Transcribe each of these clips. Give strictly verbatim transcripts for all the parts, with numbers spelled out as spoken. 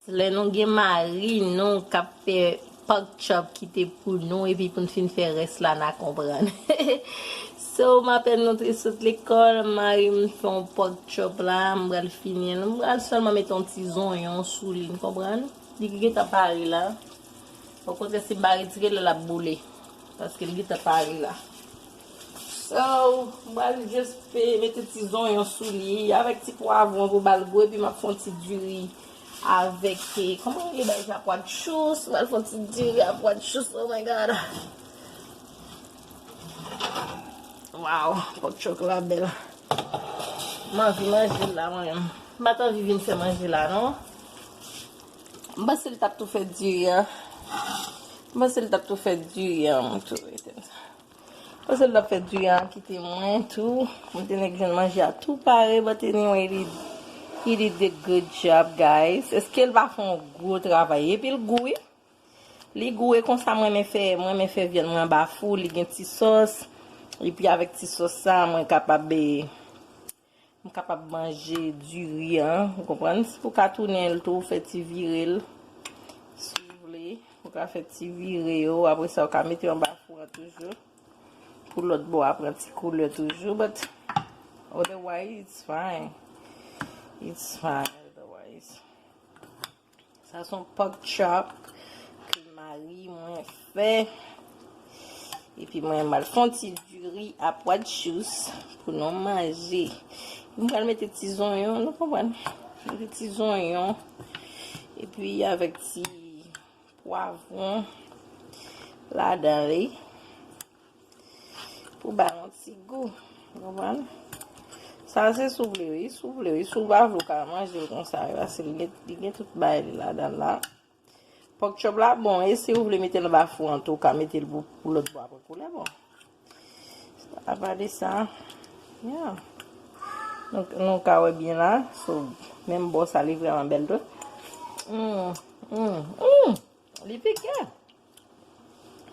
Lè nou gen mari nou k ap fè pork chop kite pou nou, epi pou n fin fè rès la, n a konprann. So, m apèn rantre sot lekòl, mari m fè yon pork chop la, m pral fini l. M pral sèlman mete yon ti zonyon sou li, n konprann? Li ki gentan pare la. Okontrè, si m pa retire l, l ap boule. Paske li gentan pare la. So, m pral just pe mete ti zonyon sou li, avèk ti pwavwon pou ba l gou, epi m ap fè yon ti diri avèk, eh, kòman rele bagay sa, pwa dchous, m pral fè yon ti diri a pwa dchous, oh my God. Wow, pòk chòk la bèl. M anvi manje l la, mwen menm. M pa t anvi vin fè manje la, non. M panse l t ap tou fè diri an. M panse l t ap tou fè diri an, mwen tou. Panse l t ap fè diri an kite mwen tou. Mwen te nèk jwenn manje a tou pare, but anyway, he did, he did a good job, guys. Èske l pa fè yon gwo travay? Epi l gou, wi. Li gou, e konsa mwen renmen fè, mwen renmen fè vyann mwen anba fou, li gen ti sòs. Epi avèk ti sòs sa, mwen kapab, eh, m kapab manje diri an, ou konprann? Si ou ka tounen l tou, fè ti vire l, si w vle. Ou ka fè ti vire yo, apre sa, ou ka mete anba fou an toujou. Pou lòt bò a pran ti koulè toujou, but otherwise, it's fine. It's fine, otherwise. Sa se yon pork chop ke mari mwen fè. Epi mwen, m al fè yon ti diri a pwa dchous pou nou manje. Mwen pral mete ti zonyon, nou konprann? Mete ti zonyon. Epi avèk ti pwavwon ladan li. Pou ba yon ti gou. Ou konprann? Sa se si w vle, wi, si w vle, wi. Si w pa vle, ou ka manje l konsa, wi, paske li gen, li gen tout bagay li ladan la. Pork chop la bon, e si w vle mete l anba fou an tou, ou ka mete l pou, pou lòt bò a pran koulè, bon. Apa de sa, yeah. Donk, nou ka wè byen la, so, menm bò sa, li vrèman bèl tou. Mm, mm, mm. Li pike.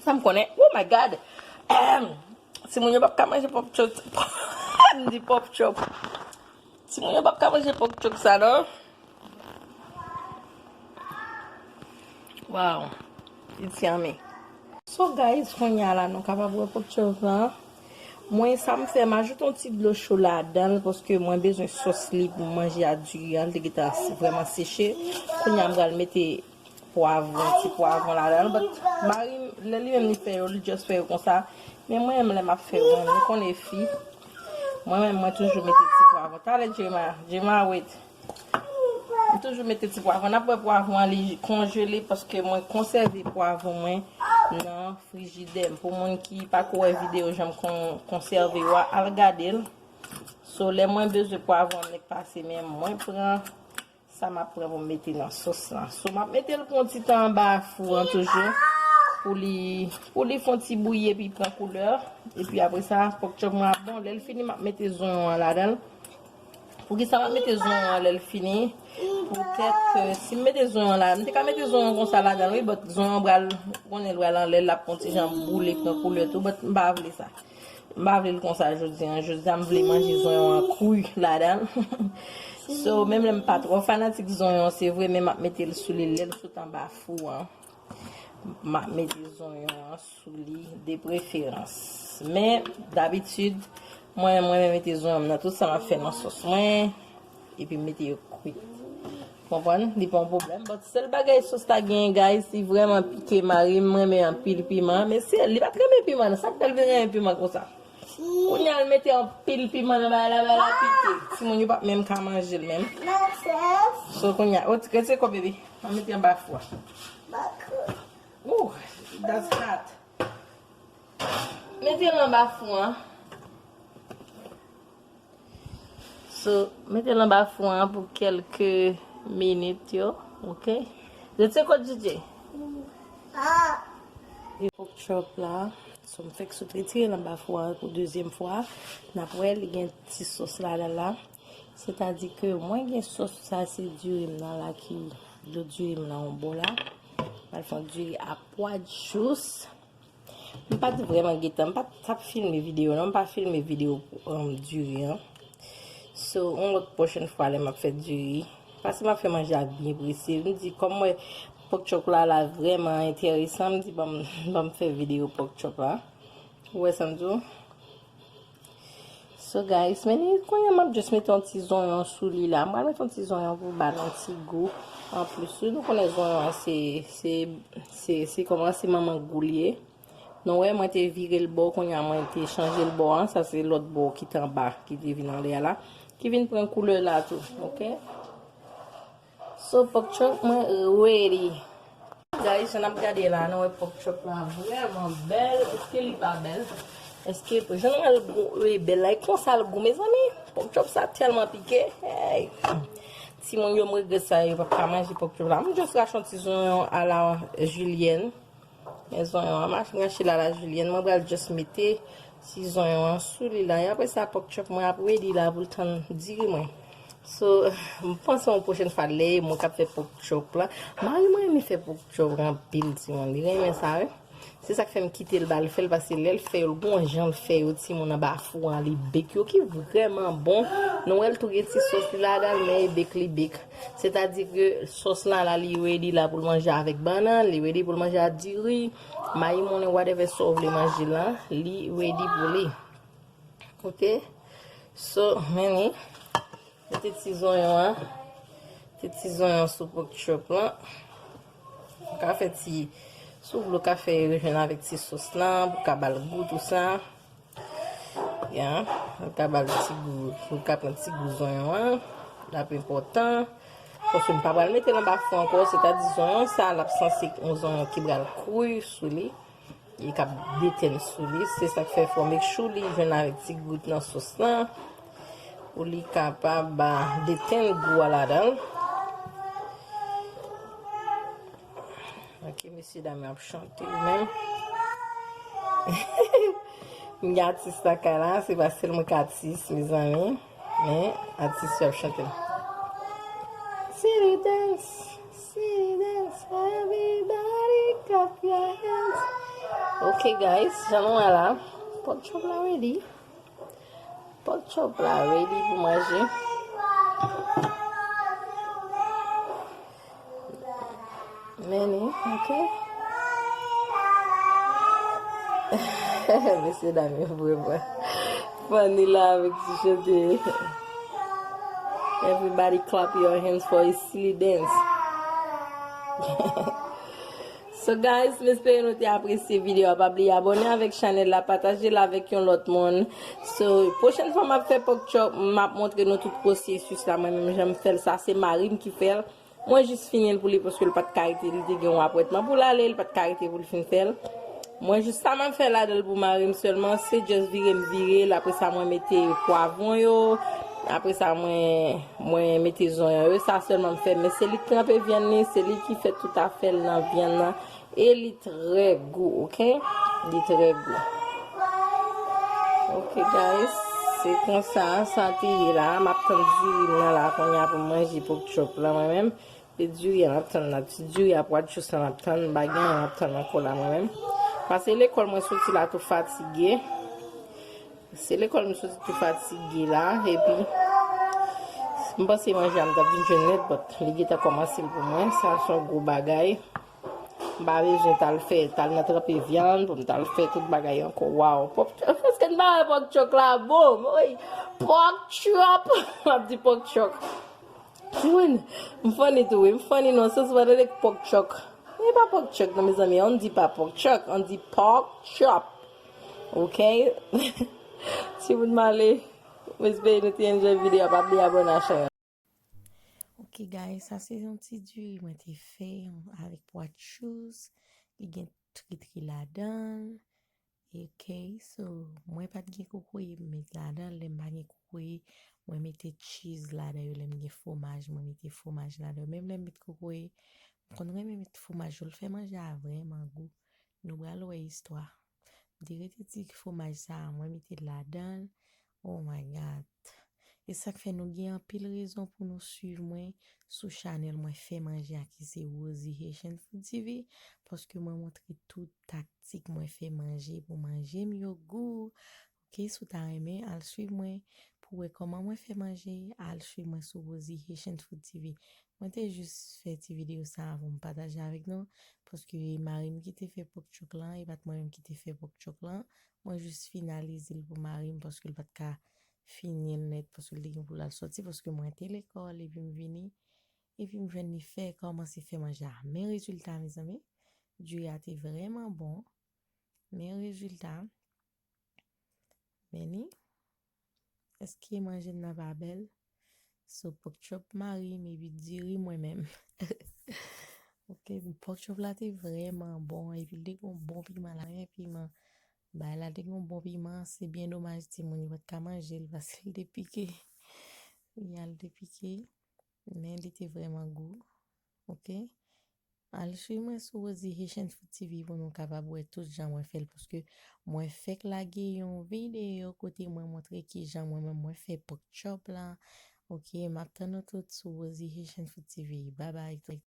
Sa m konnen. Oh my God. Ahem. Timoun yo p ap ka manje pòp chòp. M di pòp chòp. Timoun yo p ap ka manje pòp chòp sa, non. Wow. It's yummy. So, guys, kounye a la, nou kapab wè pòp chòp la. Mwen, sa m fè, m ajoute yon ti dlo cho ladan l, paske mwen bezwen sòs li pou m manje a diri an. Li te gentan vrèman seche. Kounye a, m pral mete pwavwon, ti pwavwon ladan l. But mari m, lè li menm li fè yo, li just fè yo konsa. Men mwen menm, lè m ap fè yo, mwen, nou konnen fi. Mwen menm, mwen toujou mete ti pwavwon. Talè, Jema, Jema, wait. M toujou mete ti pwavwon. N ap wè pwavwon an, li konjele paske mwen konsève pwavwon mwen nan frijidè m. Pou moun ki pa ko wè videyo jan m kon-, konsève yo a, al gade l. So, lè mwen bezwen pwavwon an nèk pase, men mwen pran sa m ap pran pou m mete nan sòs lan. So, m ap mete l pou yon ti tan anba fou an toujou. Pou li, pou li fè yon ti bouyi epi pran koulè. Epi apre sa, pòk chòp mwen ap bon. Lè l fini, m ap mete zonyon an ladan l. Poukisa m ap mete zonyon an lè l fini? Poutèt ke si m mete zonyon an la, m te ka mete zonyon konsa ladan l, wi, but zonyon pral, ou konnen l pral anlè, l ap yon ti jan boule, pran koulè tou, but m pa vle sa. M pa vle l konsa jodi an. Jodi a, m vle manje zonyon an kri ladan l. So, menm lè m pa twò fanatik zonyon, se vre, men m ap mete l sou li lè l sot anba fou an. M ap mete zonyon an sou li de preferans. Men, dabitid, mwen, mwen renmen mete zonyon m nan tout sa m ap fè nan sòs mwen. Epi m mete yo kwit. Konprann? Li pa yon pwoblèm. But sèl bagay sòs la genyen, guys, li vrèman pike. Mari m renmen anpil piman. Men se, li pa t renmen piman, non. Sa k fè l vin renmen piman konsa? Kounye a, l mete anpil piman nan bagay la, bagay la pike. Timoun yo p ap menm ka manje l menm. So, kounye a, o, ti kretye kò, bebe. Ann mete anba fou a. Ooh, that's hot. Mete l anba fou an. So, mete l anba fou an pou kèlke minit yo, oke? Rete kot J J. E pork chop la, so m fèk sot retire l anba fou an pou dezyèm fwa. N ap wè, li gen ti sòs ladan la. Sètadi ke mwen gen sòs sa, se diri m nan la ki, dlo diri m nan yon bò la. M al fè yon diri a pwa dous. M pa t vrèman gentan, m pa t ap filme videyo non, m pa filme videyo pou, um, diri an. So, yon lòt pwochèn fwa lè m ap fè diri, Paske m ap fè manje a byen prese. M di, kòm mwen, pork chop la, la vrèman enteresan, m di, ban m, ban m fè videyo pork chop la. Ou wè sa m di w? So, guys, men li, kounye a m ap just mete yon ti zonyon sou li la. M pral mete yon ti zonyon pou ba l yon ti gou anplis. Wi, nou konnen zonyon an, se, se, se, se kòman, se manman gou li ye. Nou wè, mwen te vire l bò, kounye a mwen te chanje l bò an. Sa se lòt bò ki t anba, ki te vin anlè a la, ki vin pran koulè la tou, oke? So, pork chop mwen ready. Guys, jan n ap gade la, nou wè pork chop la vrèman bèl. Èske li pa bèl? Èske, jan nou wè l gou, e bèl la, e konsa l gou, mezanmi. Pork chop sa tèlman pike. Hey. Timoun yo, m regrèt sa, yo p ap ka manje pork chop la. M just rache yon ti zonyon a la jilyèn. Men zonyon an, m rache l a la jilyèn. Mwen pral just mete ti zonyon an sou li la. E apre sa, pork chop mwen ap ready la pou l tann diri mwen. So, m panse yon pwochèn fwa, lè e mwen k ap fè pork chop la. Mari mwen renmen fè pork chop anpil, timoun. Li renmen sa, wi. Se sa k fè m kite l ba l fè l, paske lè l fè yo, l gon jan l fè yo, timoun, anba fou an, li bake yo, ki vrèman bon. Nou wè l tou gen ti sòs li ladan l, men e bake li bake. Sètadi ke sòs la, la, li ready la pou l manje avèk bannann, li ready pou l manje ak diri, mayi moulen, whatever sa w vle manje la, li ready pou li. Oke? So, men li. Mete ti zonyon an. Mete ti zonyon sou pork chop lan. Ou ka fè ti, si w vle, ou ka fè rejwenn avèk ti sòs lan, pou ka ba l gou, tou sa. Ya, ou ka ba l ti gou, ou ka pran ti gou zonyon an. L ap enpòtan. Paske m pa pral mete l anba fou ankò, sètadi zonyon sa, l ap sanse yon zonyon ki pral kwi sou li. Li k ap detenn sou li. Se sa k fè fò make sure li jwenn avèk ti gout nan sòs lan. Pou li kapab, ah, detenn gou a ladan l. Ok, mesye dam yo ap chante yo menm. M gen atis lakay la, se pa sèl mwen k atis, mezanmi. Men, atis yo ap chante. City dance, city dance, everybody clap your hands. Ok, guys, jan nou wè la, pork chop la ready. Pork chop la ready pou manje. Men li, ok. Mesye dam yo vrèman funny la avèk ti chante. Everybody clap your hands for a silly dance. So guys, m espere nou te apresye videyo a. Pa bliye abòne avèk chanèl la, pataje l avèk yon lòt moun. So, pwochèn fwa m ap fè pork chop, m ap montre nou tout pwosesis la. Mwen menm jan m fè l, sa se mari m ki fè l. Mwen jis fini l pou li paske l pa t ka rete, li te gen yon apwèntman pou l ale, li pa t ka rete pou l fin fè l. Mwen jis sa m ap fè ladan l pou mari m sèlman, se just vire m vire l, apre sa mwen mete pwavwon yo, apre sa mwen, mwen mete zonyon yo, sa sèlman m fè, men se li k tranpe vyann li, se li ki fè tout afè l nan vyann nan, e li trè gou, ok? Li trè gou. Ok, guys, se konsa sa te ye la. M ap tann diri m nan la kounye a pou m manje pork chop la, mwen menm. Se diri a m ap tann la. Ti diri a, pwa djous la m ap tann. M pa gen anyen m ap tann ankò la, mwen menm. Paske lekòl mwen soti la tou fatige. Se lekòl m soti tou fatige la. Epi, m panse manje a m t ap vin jwenn nèt, but li gentan kòmanse l pou mwen. Sa se yon gwo bagay. M pa bezwen t al fè, t al nan tranpe vyann pou m t al fè tout bagay ankò. Waw, pòk chòp. Èske n pa wè pòk chòp la bon? Wi, pòk chòp. M ap di pòk chòp. Timoun, m funny tou, wi. M funny nan sans mwen tande pòk chòp. E pa pòk chòp non, mezanmi. On dit pas pork chop, on dit pork chop. Ok? Timoun m ale. M espere nou te enjoy videyo a. Pa bliye abòne a chanèl. Ok, guys, sa se yon ti diri mwen te fè avèk pwa djous. Li gen tritri ladan l. Ok, so, mwen pa t gen kokoye m met ladan l. Lè m pa gen kokoye, mwen mete cheese ladan yo. Lè m gen fwomaj, mwen mete fwomaj ladan yo. Menm lè m met kokoye, m konn renmen met fwomaj yo. L fè manje a vrèman gou. Nou pral wè istwa. M te rete ti fwomaj sa a, mwen mete l ladan l. Oh my God. E sa k fè nou gen anpil rezon pou nou swiv mwen sou chanèl mwen fè manje a ki se Rosie Haitian Food T V, paske mwen montre tout taktik mwen fè manje pou manje m yo gou. Ok, si w ta renmen, al swiv mwen pou wè kòman mwen fè manje, al swiv mwen sou Rosie Haitian Food T V. Mwen te jis fè ti videyo sa a pou m pataje avèk nou, paske mari m ki te fè pork chop lan, e pa t mwen menm ki te fè pork chop lan. Mwen jis finalize l pou mari m, paske l pa t ka fini l nèt, paske l te gen pou l al sòti, paske mwen te lekòl, epi m vini, epi m jwenn li fè, kòmanse fè manje a. Men rezilta, mezanmi, diri a te vrèman bon. Men rezilta, men ni, èske manje n nan pa bèl? So, pork chop mari m, epi diri mwen menm. Ok, pork chop la te vrèman bon, epi l te gen yon bon piman la, men piman, bay la te gen yon bon piman, se byen domaj timoun yo pa t ka manje l, paske l te pike. Ya, l te pike, men li te vrèman gou. Ok? Al swiv mwen sou Rosie Haitian Food T V pou nou kapab wè tout jan mwen fè l, paske mwen fèk lage yon videyo kote mwen montre ki jan mwen menm mwen fè pork chop la. Ok, m ap tann nou tout sou Rosie Haitian Food T V. Bye bye.